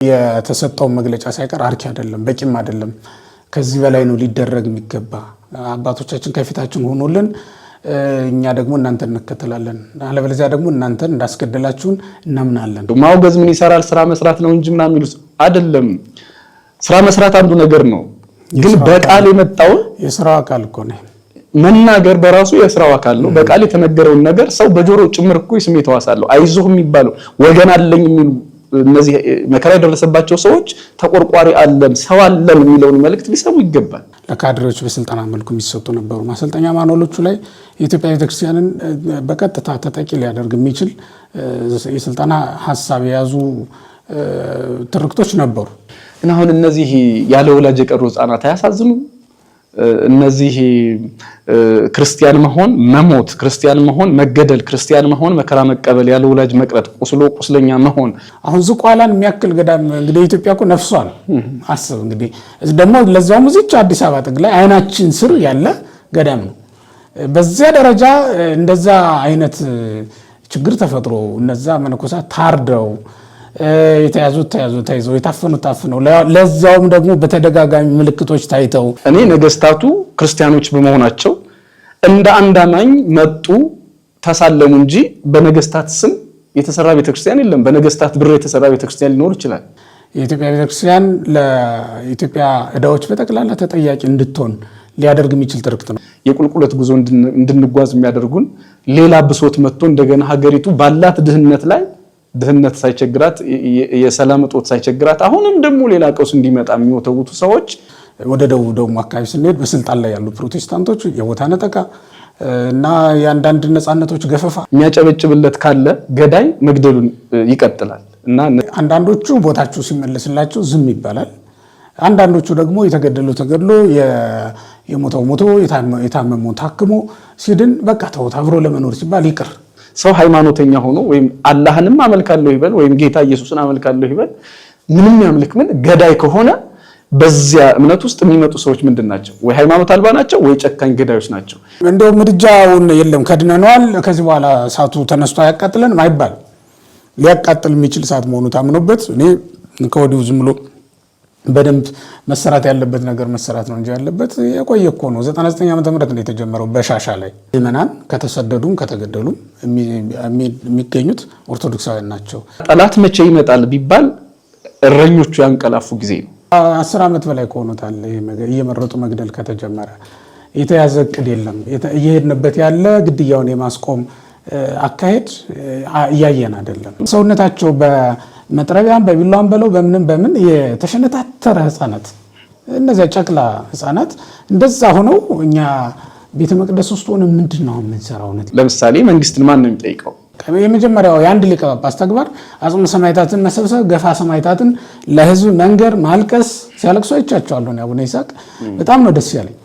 የተሰጠውን መግለጫ ሳይቀር አርኪ አይደለም፣ በቂም አይደለም። ከዚህ በላይ ነው ሊደረግ የሚገባ። አባቶቻችን ከፊታችን ሆኖልን እኛ ደግሞ እናንተን እንከተላለን፣ አለበለዚያ ደግሞ እናንተን እንዳስገደላችሁን እናምናለን። ማውገዝ ምን ይሰራል? ስራ መስራት ነው እንጂ ምናምን የሚሉት አይደለም። ስራ መስራት አንዱ ነገር ነው፣ ግን በቃል የመጣውን የስራው አካል እኮ ነው። መናገር በራሱ የስራው አካል ነው። በቃል የተነገረውን ነገር ሰው በጆሮ ጭምር እኮ የስሜት ሕዋስ አለው። አይዞህ የሚባለው ወገን አለኝ የሚሉ እነዚህ መከራ የደረሰባቸው ሰዎች ተቆርቋሪ አለን፣ ሰው አለን የሚለውን መልእክት ሊሰሙ ይገባል። ለካድሬዎች በስልጠና መልኩ የሚሰጡ ነበሩ። ማሰልጠኛ ማኑዋሎቹ ላይ የኢትዮጵያ ቤተክርስቲያንን በቀጥታ ተጠቂ ሊያደርግ የሚችል የስልጠና ሀሳብ የያዙ ትርክቶች ነበሩ። እና አሁን እነዚህ ያለ ወላጅ የቀሩ ህፃናት አያሳዝኑም? እነዚህ ክርስቲያን መሆን መሞት፣ ክርስቲያን መሆን መገደል፣ ክርስቲያን መሆን መከራ መቀበል፣ ያለ ወላጅ መቅረት፣ ቁስሎ ቁስለኛ መሆን። አሁን ዝቋላን የሚያክል ገዳም እንግዲህ ኢትዮጵያ እኮ ነፍሷል። አስብ እንግዲህ ደግሞ ለዛውም እዚች አዲስ አበባ ጥግ ላይ አይናችን ስር ያለ ገዳም ነው። በዚያ ደረጃ እንደዛ አይነት ችግር ተፈጥሮ እነዛ መነኮሳት ታርደው የተያዙት ተያዙ ተይዘው የታፈኑት ታፍነው ለዛውም ደግሞ በተደጋጋሚ ምልክቶች ታይተው እኔ ነገስታቱ ክርስቲያኖች በመሆናቸው እንደ አንድ አማኝ መጡ ተሳለሙ እንጂ በነገስታት ስም የተሰራ ቤተክርስቲያን የለም። በነገስታት ብር የተሰራ ቤተክርስቲያን ሊኖር ይችላል። የኢትዮጵያ ቤተክርስቲያን ለኢትዮጵያ ዕዳዎች በጠቅላላ ተጠያቂ እንድትሆን ሊያደርግ የሚችል ትርክት ነው። የቁልቁለት ጉዞ እንድንጓዝ የሚያደርጉን ሌላ ብሶት መጥቶ እንደገና ሀገሪቱ ባላት ድህነት ላይ ድህነት ሳይቸግራት፣ የሰላም እጦት ሳይቸግራት አሁንም ደግሞ ሌላ ቀውስ እንዲመጣ የሚወተውቱ ሰዎች። ወደ ደቡብ ደግሞ አካባቢ ስንሄድ በስልጣን ላይ ያሉ ፕሮቴስታንቶች የቦታ ነጠቃ እና የአንዳንድ ነፃነቶች ገፈፋ፣ የሚያጨበጭብለት ካለ ገዳይ መግደሉን ይቀጥላል እና አንዳንዶቹ ቦታቸው ሲመለስላቸው ዝም ይባላል። አንዳንዶቹ ደግሞ የተገደለው ተገድሎ፣ የሞተው ሞቶ፣ የታመመው ታክሞ ሲድን በቃ ተውት፣ አብሮ ለመኖር ሲባል ይቅር። ሰው ሃይማኖተኛ ሆኖ ወይም አላህንም አመልካለሁ ይበል ወይም ጌታ ኢየሱስን አመልካለሁ ይበል፣ ምንም ያምልክ ምን ገዳይ ከሆነ በዚያ እምነት ውስጥ የሚመጡ ሰዎች ምንድን ናቸው? ወይ ሃይማኖት አልባ ናቸው፣ ወይ ጨካኝ ገዳዮች ናቸው። እንደው ምድጃውን የለም ከድነነዋል፣ ከዚህ በኋላ እሳቱ ተነስቶ አያቃጥለንም አይባል። ሊያቃጥል የሚችል እሳት መሆኑ ታምኖበት እኔ ከወዲሁ ዝም ብሎ በደንብ መሰራት ያለበት ነገር መሰራት ነው እንጂ ያለበት የቆየ እኮ ነው። 99 ዓመተ ምህረት ነው የተጀመረው በሻሻ ላይ። ምዕመናን ከተሰደዱም ከተገደሉም የሚገኙት ኦርቶዶክሳውያን ናቸው። ጠላት መቼ ይመጣል ቢባል እረኞቹ ያንቀላፉ ጊዜ ነው። 10 ዓመት በላይ ከሆኑታል እየመረጡ መግደል ከተጀመረ። የተያዘ እቅድ የለም። እየሄድንበት ያለ ግድያውን የማስቆም አካሄድ እያየን አይደለም። ሰውነታቸው በመጥረቢያም በቢላዋም በለው በምንም በምን የተሸነታተረ ህፃናት፣ እነዚያ ጨቅላ ህፃናት እንደዛ ሆነው እኛ ቤተ መቅደስ ውስጥ ሆነ ምንድን ነው የምንሰራው? እውነት ለምሳሌ መንግስትን ማን ነው የሚጠይቀው? የመጀመሪያው የአንድ ሊቀ ጳጳስ ተግባር አጽመ ሰማዕታትን መሰብሰብ፣ ገፋ ሰማዕታትን ለህዝብ መንገር፣ ማልቀስ። ሲያለቅሱ አይቻቸዋለሁ። አቡነ ይስሐቅ በጣም ነው ደስ ያለኝ።